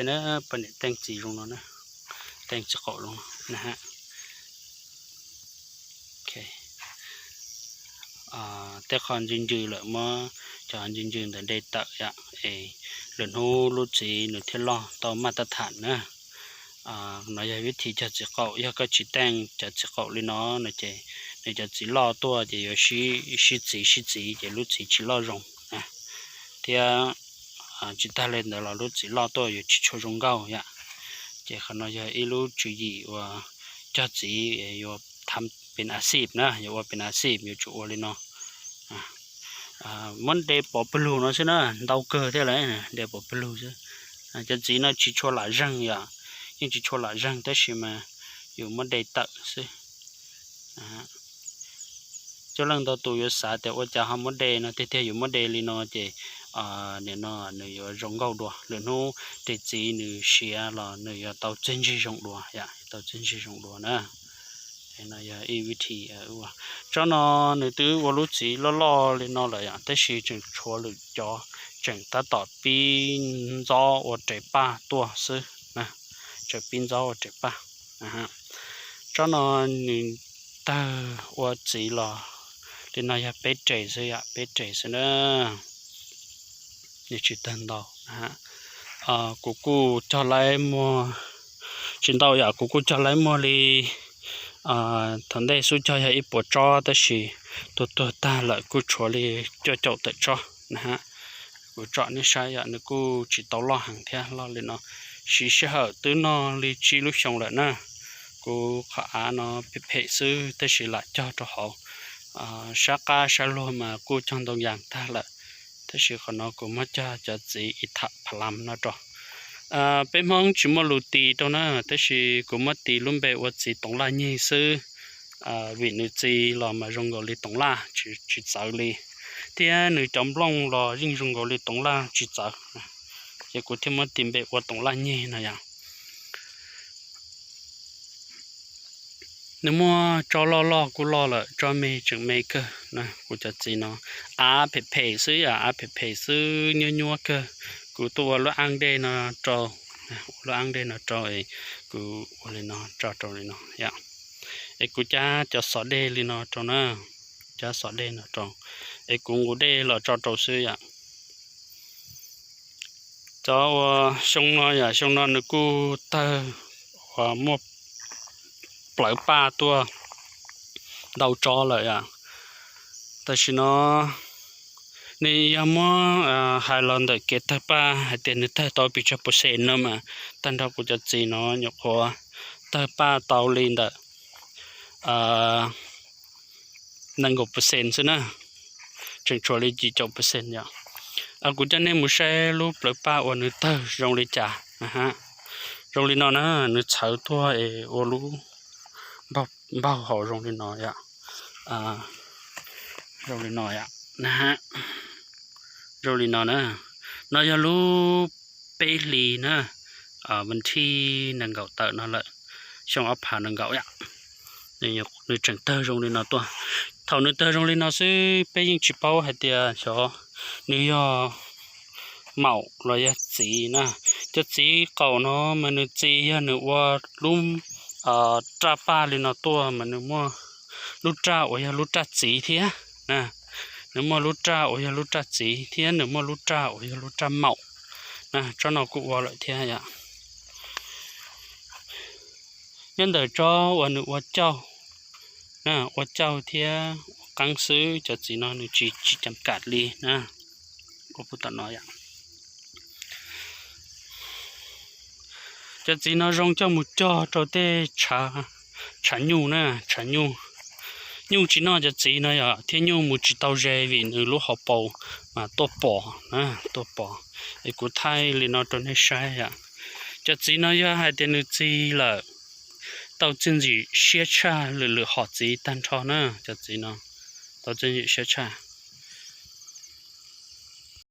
Na, poj niam teej txiv zoo no na, teej txiv qaum zoo no na. Tej qho ntws ntws lawm muab cov ntws ntws ntawm de tawm yom, es lwm hnub lub txiv nws thiaj loj tau maj tab tham na. No yog vib thim cog txiv qaum, yog koj tsis teej cov txiv qaum li no no ces nws cov txiv loj tuaj ces yuav sib txiv sib txiv ces lub txiv tsis loj zoo na, thiab tsis tag li ntawd los lub txiv loj tuaj yuav tsis tshua zoo nkauj yom. Ces qhov no yog ib lub tswv yim uas cog txiv yuav tham pes a xib na, yuav ua pes a xib yuav tsum ua li no. Muab de pov pawg lug no xwb na, ntau kawg thiab lawm, de pov pawg lug xwb. Cov txiv no tsis tshua lam zeeg yom, yeej tsis tshua lam zeeg tab sis mas yus muab de tawm xwb. Coob leej ntau tus yuav xav tias ua cas ho muab de no, tiag tiag yus muab de li no ces nim no nws yuav zoo nkauj dua, lwm hnub tej txiv nws siav los nws yuav tau txiag ntsig zoo dua yom, tau txiag ntsig zoo dua na. No yog ib vib thim. Tsob no nws twb ua lub txiv loj loj li no lawm yom, tab sis tseem tshuav lwm cov tseem tab tom pib ntxob ua rev paj tuaj xwb na, tseem pib ntxob ua rev paj. Tsob no nws tawg ua txiv los li no yog peb rev xwb yom, peb rev xwb na, nws tsis tawg ntau. Kuv kuj cog laib muag tsis ntau yom, kuv kuj cog laib muag li thaum ntej xub cog yog ib puas tsob tab sis tuag tuag tag lawm kuj tshuav li cuaj caum tawm tsob na. Kuv tsom nej saib yom, nws kuj tsis tau loj heev thiab, loj li no siv sij hawm twb noj li tsib lub xyoo lawm na. Kuv qhov av no phem phem xwb tab sis lam cog rau hauv, sab qab sab luag mas kuj cog ntoo yas tag lawm, tab sis qhov no kuv muab cog cov txiv ib tham pha lam no rau. Peb Hmoob tsis muaj lus tis rau na, tab sis kuv muab tis lub npe ua txiv toov laj nyig xwb, vim nws txi los mas zoo nkaus li toov laj tsis txawv li, thiab nws cov nplooj los yeej zoo nkaus li toov laj tsis txawv, ces kuv thiaj muab tis npe ua toov laj nyig no yom. Nws muaj tsob loj loj kuj loj lawm, tsob me tseem me kawg na. Kuv cov txiv no av phem phem xwb yom, av phem phem xwb nyuab nyuab kawg. Kuv tuaj ua lub aj dej no rau, ua lub aj dej no rau es kuv ua li no tso rau li no yom, es kuv cab cov xov dej li no rau na, cab xov dej no rau, es kuv nqus dej los tso rau xwb yom. Cov uas xyoo no yom, xyoo no nws kuj tawg uas muaj plawv paj tuaj ntau tsob lawm yom. Tam sim no nws yog muab hais los ntawm kev tawg paj hais tias nws tawg tau pes tsawg percent no mas, tag nrho kuv cov txiv no nyuam qhuav tawg paj tau li ntawm nees nkaum percent xwb na, tseem tshuav li yim caum percent yom. Kuv coj nej mus saib lub plawv paj uas nws tawg zoo li cas. Zoo li no na, nws txhawv tuaj es ua lub npaug hauv zoo li no yom. Zoo li no yom, zoo li no na. No yog lub peb hlis na, vas thib nees nkaum tawm no lawm, xyoo ob phav nees nkaum yom. Nws tseem tawg zoo li no tuaj. Thaum nws tawg zoo li no xwb peb yeej tsis paub hais tias xyov nws yog maum los yog txiv na. Cov txiv qaum no mas nws txi yog nws ua lub raj paj li no tuaj mas nws muaj lub raj uas yog lub raj txiv thiab na. Nws muaj lub raj uas yog lub raj txiv thiab nws muaj lub raj uas yog lub raj maum na. Tsob no kuj ua lawm thiab yom. Nyob ntawm tsob uas nws ua cauj, ua cauj thiab ua qeeb xwb, cov txiv no nws tsis tsis ceeb kam li na. Ua pub tom no yom. Cov txiv no zoo coj mus cog rau tej tshav nyuj na, tshav nyuj. Nyuj tsis noj cov txiv no yom, thiab nyuj mus tsis tau ze vim nws lub hauv paus mas tuaj pom na, tuaj pom. Es kuv thaij li no rau nej saib yom. Cov txiv no yog hais tias nws txi lawm, tau txiaj ntsim siab tshaj lwm lwm hom txiv tag nrho na, cov txiv no tau txiaj ntsim siab tshaj.